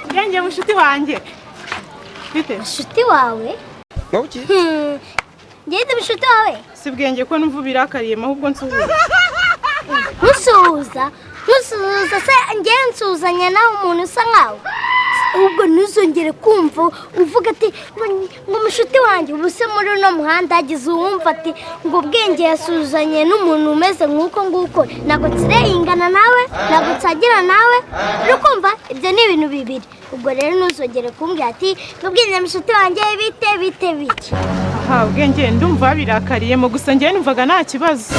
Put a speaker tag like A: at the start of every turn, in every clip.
A: Bwenge, mushuti wanjye, bite?
B: Mushuti wawe? Ngende mushuti wawe.
A: Si Bwenge, ko numva ubirakariyemo? Ahubwo nsuhuza.
B: Nkusuhuza? Nkusuhuza se ngewe nsuhuzanya nawe umuntu usa nkawe? Ahubwo ntuzongere kumva uvuga ati ngo mushuti wanjye. Ubu se muri uno muhanda hagize uwumva ati ngo Bwenge yasuhuzanye n'umuntu umeze nk'uko nguko, ntabwo nzirengana nawe, ntabwo nsangira nawe, uri kumva? Ibyo ni ibintu bibiri. Ubwo rero ntuzongere kumbwira ati ngo Bwenge mushuti wanjye, bite bite bite.
A: Aha Bwenge, ndumva birakariyemo gusa, ngewe numvaga nta kibazo.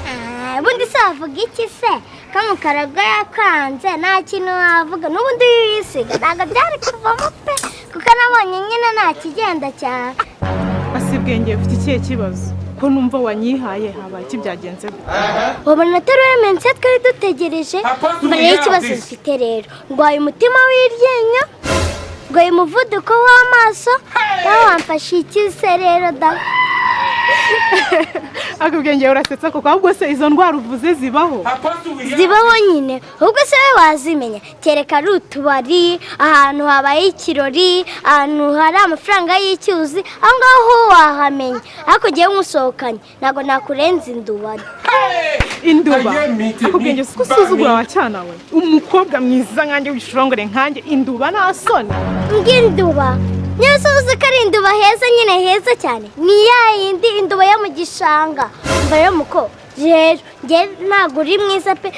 B: Ah, ubundi se wavuga iki se kamukarago yakanze? Nta kintu wavuga n'ubundi wisiga ntabwo byari kuvamo pe, kuko nabonye nyine nta kigenda cyane.
A: Ase Bwenge, ufite ikihe kibazo ko numva wanyihaye? Habaye iki? Byagenze gute?
B: Wabona atari wemense twari dutegereje. Mba rero ikibazo mfite rero, ndwaye umutima w'iryinyo, ndwaye umuvuduko w'amaso, nawe wamfashe iki se rero da?
A: Ariko Bwenge, urasetsa koko. Ahubwo se izo ndwara uvuze zibaho?
B: Zibaho nyine, ahubwo se wowe wazimenya? Kereka ari utubari, ahantu habaye ikirori, ahantu hari amafaranga y'icyuzi, aho ngaho ho wahamenya. Ariko ngewe nkusohokanye ntabwo nakurenza indubari.
A: Induba? Ariko Bwenge, siko usuzugura wa cyana we? Umukobwa mwiza nkanjye, w'ishurongore nkanjye, induba? Nta soni?
B: Ng'induba nyine se uzi ko ari induba heza nyine, heza cyane? Ni ya yindi induba yo mu gishanga. Mva rero muko, rero njye ntabwo uri mwiza pe.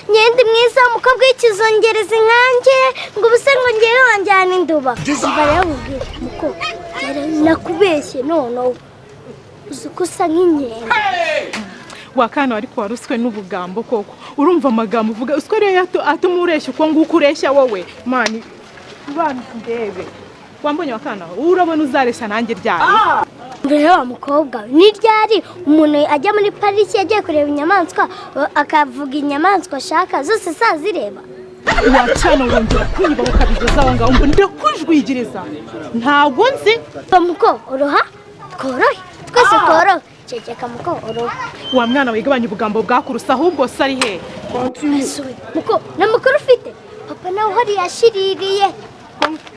B: Njye ndi mwiza, umukobwa w'ikizungerezi nkanjye, ngo ubuse ngo ngewe wanjyana induba? Mva rero mubwire muko, rero nakubeshye, noneho uzi ko usa nk'inkende.
A: Wakana, ariko waruswe n'ubugambo koko. Urumva amagambo uvuga? Uswe rero atuma ureshya uko nguko ureshya wowe. Mani bana, ndebe wambonye wakana, urabona uzareshya nanjye ryari?
B: Mbere wa mukobwa we, ni ryari umuntu ajya muri pariki yagiye kureba inyamaswa, akavuga inyamaswa ashaka zose sazireba?
A: Wacana, wongera kunyiba ukabigeza aho ngaho ngo ndakujwigiriza, ntabwo nzi.
B: Muko, uroha tworohe, twese tworohe. Ceceka muko, uroha.
A: Wa mwana wigabanya ubugambo bwakurusa. Ahubwo se ari he?
B: Asuwe muko, nta makuru ufite, papa nawe uhari yashiririye.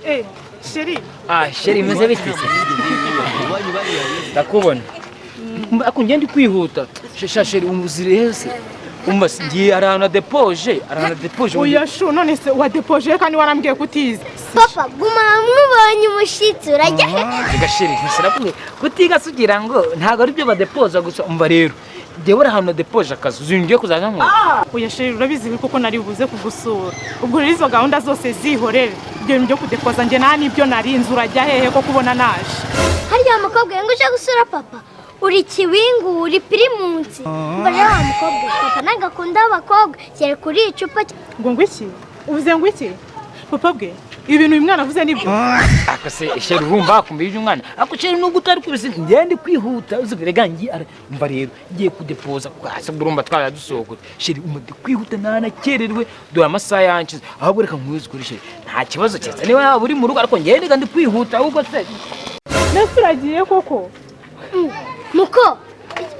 A: Eh, chéri.
C: Ah chéri, imeze bite se? Ndakubona. Ariko ngende kwihuta. Sha chéri, umuzire hese. Umva, ngiye hari ahantu depoje, hari ahantu depoje.
A: Oya shu, none se wadepoje kandi warambwiye kutiza?
B: Papa, guma hamwe, ubonye umushyitsi, urajya he?
C: Reka chéri, ntisirakumwe kutiga sugira ngo ntabwo ari byo badepoza gusa. Umva rero, njyewe uri ahantu depoje akazi, uzi ngiye kuzaza nkora.
A: Oya chéri, urabizi koko nari buze kugusura. Ubwo rero izo gahunda zose zihorere, ibyo bintu byo kudepoza njye nta n'ibyo narinze. Urajya hehe ko kubona naje?
B: Harya wa mukobwa we, ngo uje gusura papa, uri kiwingu, uri Primus. Umva rero wa mukobwa we, papa ntabwo akunda abakobwa, kereka uri icupa.
A: Ngo iki? Uvuze ngo iki? Papa bwe, ibintu uyu mwana avuze nibyo?
C: Ako se chéri, urumva kumva ibyo umwana. Ako chéri, nubwo utari kubisi, ngende kwihuta, uzi rega ngiye umva rero, ngiye kudepoza kwase, urumva twara dusohoka. Chéri, umva, ndi kwihuta, nanakererwe, dore amasaha yanshize. Ahubwo reka nkuze kuri chéri, nta kibazo keretse niba waba uri mu rugo, ariko ngende ndi kwihuta ahubwo se.
A: Mbese uragiye koko?
B: Muko,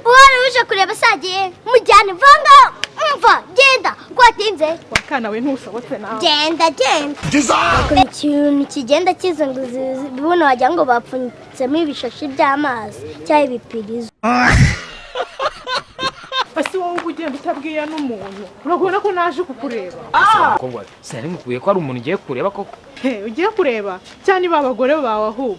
B: uwari uje kureba sagiye, mujyane vanga. Umva, genda ko watinze.
A: Wakana we, ntushobotse nawe.
B: Genda, genda. Ikintu kigenda kizunguza buno, wagira ngo bapfunyitsemo ibishashi by'amazi cyangwa ibipirizo.
A: Ese wowe uba ugenda utabwiye n'umuntu? Urabona ko naje kukureba.
C: Mukobwa, sinari mukwiye ko ari umuntu ugiye kureba koko.
A: He, ugiye kureba cyane ba bagore bawe ahubwo.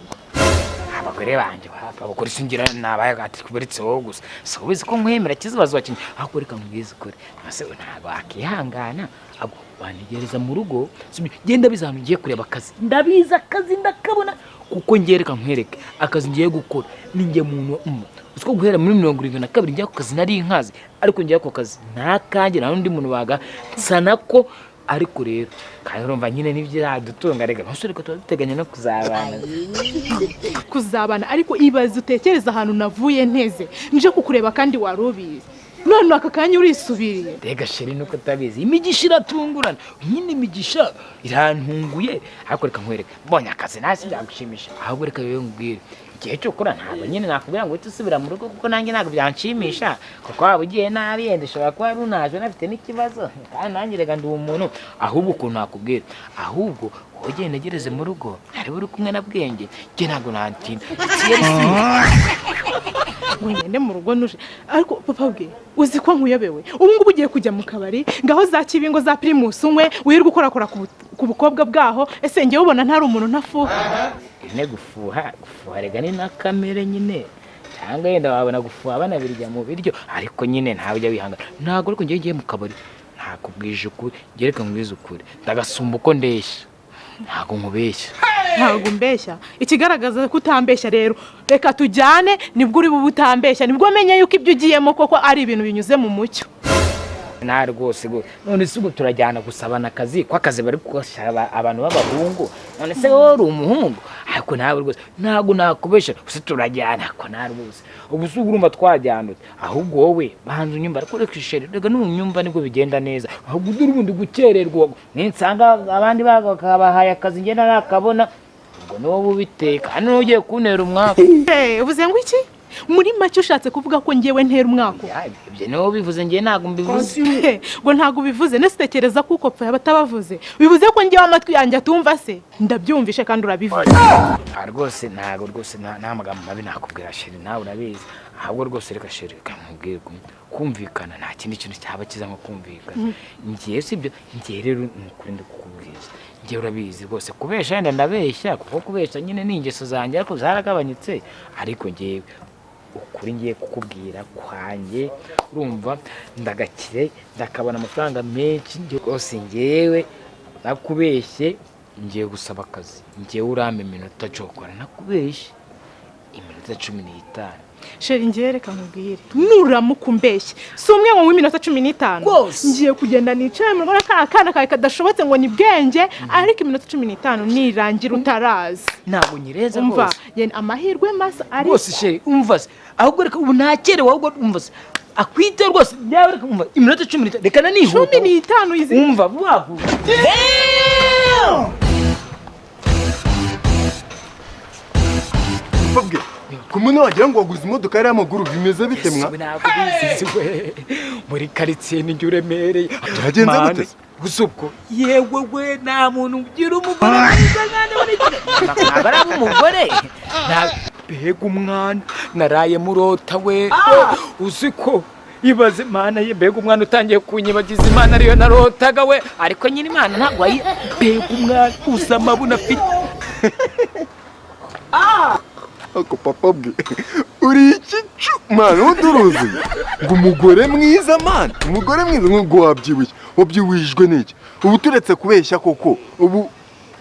C: Abagore banjye bapfa abagore singira nabaye ati kuberetse wowe gusa, si ubizi ko nkwemera kizibazo wakinye. Ahubwo reka nkubwize ukuri, ese ntabwo wakihangana ahubwo wantegereza mu rugo? Sibyo, genda biza ahantu ugiye kureba akazi, ndabizi akazi ndakabona kuko ngiye, reka nkwereke akazi ngiye gukora. Ni njye muntu uzi ko guhera muri 72 njya ku kazi nari nkazi, ariko njya ku kazi nta kanjye, nta n'undi muntu waga sana ko. Ariko rero kandi urumva nyine nibyo iradutunga. Reka ntusore ko tuba duteganya no kuzabana.
A: Kuzabana? Ariko ibaze, utekereza ahantu navuye nteze nje kukureba kandi wari ubizi, none aka kanya urisubiriye.
C: Rega chéri, nuko utabizi, imigisha iratungurana nyine, imigisha irantunguye. Ariko reka nkwereke, mbonye akazi nasi byagushimisha. Ahubwo reka rero nkubwire. Igihe cyo ukora ntabwo nyine nakubwira ngo uhite usubira mu rugo, kuko nanjye ntabwo byanshimisha, kuko waba ugiye nabi, yenda ushobora kuba runaje unafite n'ikibazo, kandi nanjye reka ndi umuntu. Ahubwo ukuntu nakubwira, ahubwo wowe ugenda ugereze mu rugo, hariho uri kumwe na Bwenge, njye ntabwo natinda.
A: Ngo ngende mu rugo nuje? Ariko papa bwe, uzi ko nkuyobewe? Ubu ngubu ugiye kujya mu kabari, ngaho za Kibingo, za Primus, unywe, wirirwa ukorakora ku bukobwa bwaho. Ese njyewe ubona ntari umuntu ntafuha?
C: Ine gufuha, gufuha rega ni na kamere nyine, cyangwa yenda wabona gufuha banabirya mu biryo, ariko nyine ntawe ujya wihangana. Ntabwo, ariko ngiye mu kabari, ntakubwije ukuri, njye reka nkubwize ukuri, ndagasumba uko ndeshya, ntabwo nkubeshya.
A: Ntabwo umbeshya. Ikigaragaza ko utambeshya rero, reka tujyane, nibwo uri bube utambeshya, nibwo menye yuko ibyo ugiyemo koko ari ibintu binyuze mu mucyo.
C: Nta rwose rwose. None se ubwo turajyana gusabana akazi, ko akazi bari gusaba abantu b'abahungu? None se wowe uri umuhungu? Ariko nawe rwose ntabwo nakubeshya gusa, turajyana, ariko nta rwose. Ubu se urumva twajyana ute? Ahubwo wowe banza unyumva, ariko reka isheri, reka nunyumva nibwo bigenda neza. Ahubwo dore ubundi gukererwa, ninsanga abandi bakabahaye akazi njye narakabona, ubwo ni wowe ubiteka hano ugiye kuntera umwaka.
A: Eh, uvuze ngo iki? Muri make ushatse kuvuga ko ngewe ntera umwaka?
C: Ya, ibyo ni wowe ubivuze, njye ntabwo mbivuze.
A: Ngo ntabwo ubivuze? Nese utekereza ko uko pfa batabavuze bivuze ko ngewe amatwi yanjye atumva se? Ndabyumvishe kandi urabivuze.
C: Ah, rwose ntabwo, rwose nta magambo mabi nakubwira chérie, nawe urabizi. Ahubwo rwose reka chérie, reka nkubwire, kumvikana nta kindi kintu cyaba kiza nko kumvikana. Ngiye si ibyo, ngiye rero ni ukuri ndi kukubwiza, ngiye urabizi rwose, kubesha yenda ndabeshya, kuko kubesha nyine ni ingeso zanjye, ariko zaragabanyutse. Ariko ngewe ukuri ngiye kukubwira kwanjye, urumva ndagakire, ndakabona amafaranga menshi rwose. Ngewe nakubeshye, ngiye gusaba akazi, ngewe urampa iminota cokora, nakubeshye, iminota 15.
A: Chérie, ngewe reka nkubwire, nuramuka umbeshye, si umwe ngo w'iminota 15.
C: Rwose.
A: Ngiye kugenda nicaye mu rugo na ka kana kawe kadashobotse ngo ni Bwenge, ariko iminota 15 nirangira utarazi,
C: Ntabwo nyireza.
A: Umva.
C: Rwose.
A: Yenda amahirwe masa ari
C: Rwose chérie, umva se, ahubwo reka ubu nakerewe, ahubwo umva se, akwite rwose yawe, reka umva, iminota 15, reka nanihuta.
A: 15 izi.
C: Umva vuba vuba.
D: Papa bwe, ku muntu wagira ngo waguze imodoka yari y'amaguru, bimeze bite mwa?
C: Yesu, ntabwo bizizi we, muri karitsiye nijye uremereye.
D: Byagenze
C: Mane,
D: gute?
C: Gusa ubwo yewe we, nta muntu ugira umugore mwiza nkande muri iki, ntabwo ari umugore. Mbega umwana naraye murota we! Uzi ko ibaze Imana ye, mbega umwana utangiye kunyibagiza Imana ariyo narotaga we! Ariko nyine Imana ntabwo ayi. Mbega umwana uza, amabuno afite!
D: Ako papa bwe, uri iki cu mwana? Wundi uruzuye ngo umugore mwiza, man, umugore mwiza, ngo wabyibushye, wabyibuhijwe n'iki? Ubu turetse kubeshya koko, ubu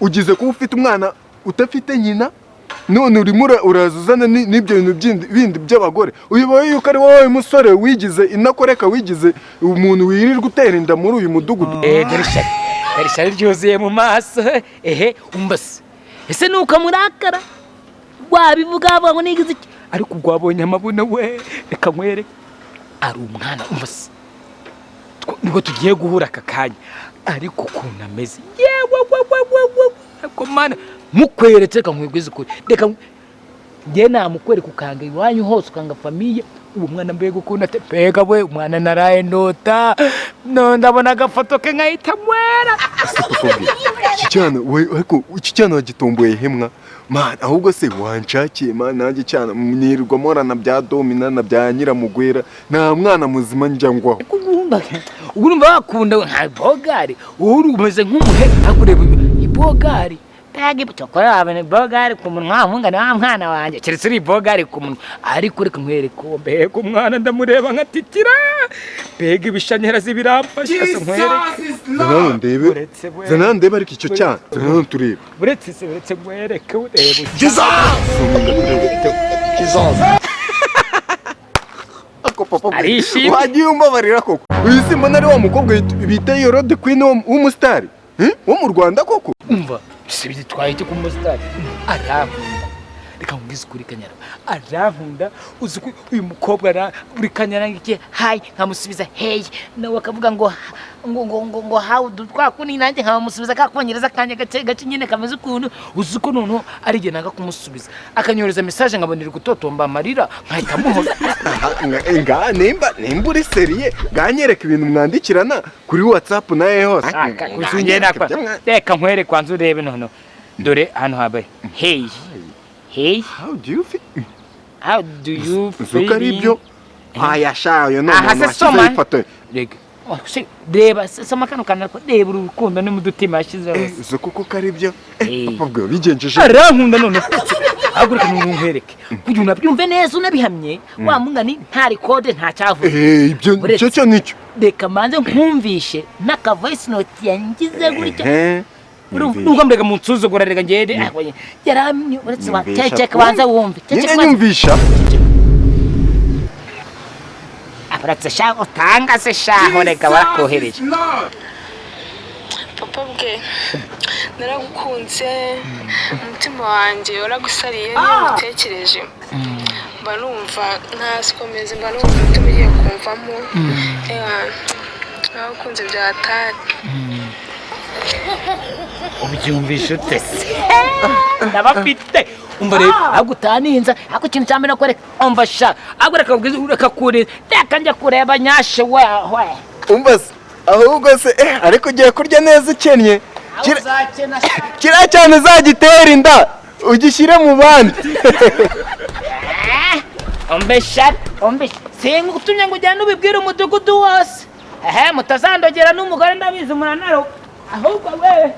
D: ugize kuba ufite umwana udafite nyina, none urimo uraza uzana n'ibyo bintu bindi by'abagore. Uyoboye yuko ari wowe musore wigize inakoreka, wigize umuntu wirirwa utera inda muri uyu mudugudu.
C: Eh, dore ishyari, dore ishyari ryuzuye mu maso. Ehe, umva se, ese nuko murakara wabivuga avuga ngo nigize iki? Ariko ubwo wabonye amabuno we, reka nkwereke, ari umwana. Umva se, nibwo tugiye guhura aka kanya, ariko ukuntu ameze, yewe we we we we, ariko mana, mukweretse, reka nkwibwize ukuri, reka njye namukwereka ukanga iwanyu hose, ukanga famille. Uwo mwana, mbega ukuntu ate! Mbega we, umwana naraye ndota, no ndabona agafoto ke nkahita mwera.
D: Ese papa bwe, iki cyana we, ariko iki cyana wagitomboye hemwa man? Ahubwo se wanshakiye man, nanjye cyana nirirwa mporana bya Domina na bya Nyiramugwera, nta mwana muzima njya ngwaho.
C: Urumva, urumva wakunda nka bogari, uri umeze nk'umuhe, akureba ibogari. Mbega cyokora wabona ibogari ku munwa, wamungana wa mwana wanjye, keretse uri ibogari ku munwa. Ariko reka nkwereke uwo, mbega umwana, ndamureba nkatitira, mbega ibishanyarazi biramfasha. Se nkwereke?
D: Zana hano ndebe.
C: Uretse we.
D: Zana hano ndebe, ariko icyo cyana zana hano turebe.
C: Uretse se, uretse nkwereke, urebe.
D: Jesus! Ako papa bwe,
C: Arishimye.
D: wagiye umbabarira koko? Uyu si mbona ari wa mukobwa bita Yorode Queen w'umusitari, eh? Wo mu Rwanda koko?
C: Umva si bitwaye iki ku musitari, arankunda. Reka nkubwize ukuri, Kanyana arankunda. Uzi ko uyu mukobwa buri kanya arangiye "hi", nkamusubiza "hey", nawe akavuga ngo "how do", twa kundi, nanjye nkamusubiza ka kongereza kanjye gake gake nyine kameze ukuntu. Uzi ko noneho ari igihe nanga kumusubiza, akanyohereza message nkabona iri gutotomba amarira, nkahita muhoza.
D: Aha, nga nimba uri sérieux, nganyereka ibintu mwandikirana kuri WhatsApp nawe hose.
C: Reka nkwere kwanza urebe noneho. Dore hano habaye "hey, hey".
D: How do you feel?
C: How do you
D: Uzi ko ari ibyo aya shayo ni
C: Aha
D: umuntu
C: se
D: washyizeho
C: soma.
D: ifoto ye.
C: Rega. Oh, reba, soma kano kantu, ariko reba urukundo n'umudutima yashyizeho.
D: Uzi koko ko ari byo?
C: Eh.
D: Papa bwe bigenjeje.
C: Arankunda noneho. Haguruka nkwereke kugira unabyumve neza, unabihamye wa mungani, nta record, nta cyavuze.
D: Ibyo
C: Uretse-
D: icyo cyo nicyo.
C: Reka manze nkumvishe n'aka voice note yangize gutya.
D: Nyumvishe.
C: Nubwo mbega munsuzugura, reka ngende. Yaramye uretse wa
D: Nyumvisha.
C: ceceka, banza wumve.
D: Nyine
C: Ceceka banza.
D: nyumvisha.
C: Uretse sha, utanga se shaho, reka barakohereje.
E: Papa bwe, naragukunze, umutima wanjye waragusariye. Niyo ngutekereje mba numva ntazi uko meze, mba numva umutima ugiye kumvamo. Ewa, naragukunze bya hatari.
C: Ubyumvisha ute se? Ndabafite. Umva rero, ahubwo utaninza, ariko ikintu cya mbere nakwereka, umva sha, ahubwo reka ubwize, reka kure, reka njya kureba nyashe we we.
D: Umva se, ahubwo se, ariko ugiye kurya neza ukennye.
C: Uzakena sha.
D: Kiriya cyane uzagitera inda ugishyire mu bandi.
C: Umve sha, umve, singutumye ngo ujyane ubibwire umudugudu wose, ehe, mutazandogera n'umugore, ndabizi muranaro, ahubwo we.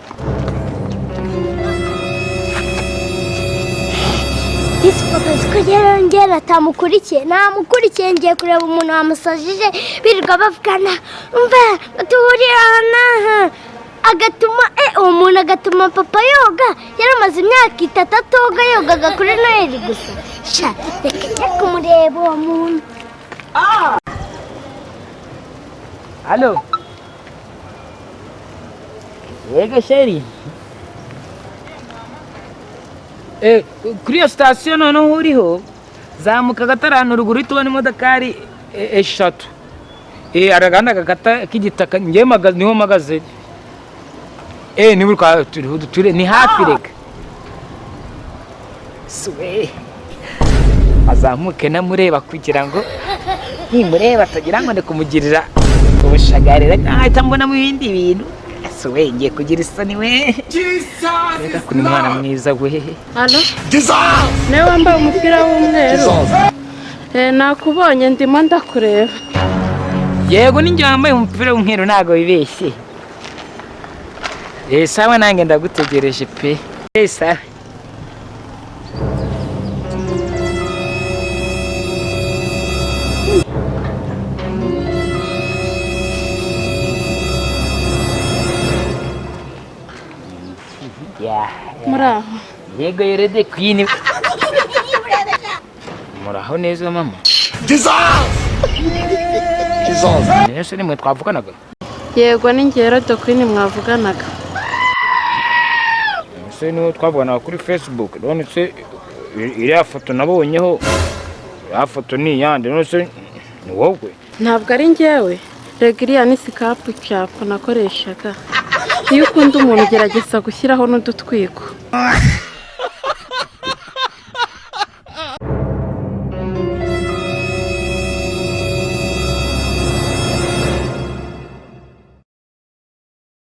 B: Disi papa, ko yarongera atamukurikiye, namukurikiye ngiye kureba umuntu wamusajije birirwa bavugana. Umva, tuhurira aha n'aha, agatuma uwo muntu agatuma papa yoga. Yaramaze imyaka 3 atoga, yogaga kuri Noheli gusa. Sha, reka njye kumureba uwo muntu.
C: Halo. Yego chérie. Kuri iyo sitasiyo noneho uriho, zamuka agatarano ruguru, uhita ubona imodokari eshatu. Hari agahanda gakata k'igitaka, njyewe niho mpagaze. Niba uri kwa turi ni hafi, reka. Suwe. Azamuke namureba kugira ngo nimureba atagira ngo ndi kumugirira ubushagarira, ahita mbonamo ibindi bintu. Ese we, ngiye kugira isoni we. Reka, kuni mwana mwiza we.
F: Alo? Niwe wambaye umupira w'umweru? Nakubonye, ndimo ndakureba.
C: Yego, ninjye wambaye umupira w'umweru, ntabwo wibeshye. Sawa, nanjye ndagutegereje pe. Sawa. Yeah.
F: Muri aho?
C: Yego, yerede queen. Muraho neza mama. Ese nimwe twavuganaga?
F: Yego, ni njye Herode Queen mwavuganaga.
C: Ese niwe twavuganaga kuri Facebook? None se iriya foto nabonyeho, iriya foto ni iyande? None se ni wowe?
F: Ntabwo ari njyewe. Rega iriya ni sikapu cyapo nakoreshaga. Iyo ukunda umuntu ugerageza gushyiraho n'udutwiko.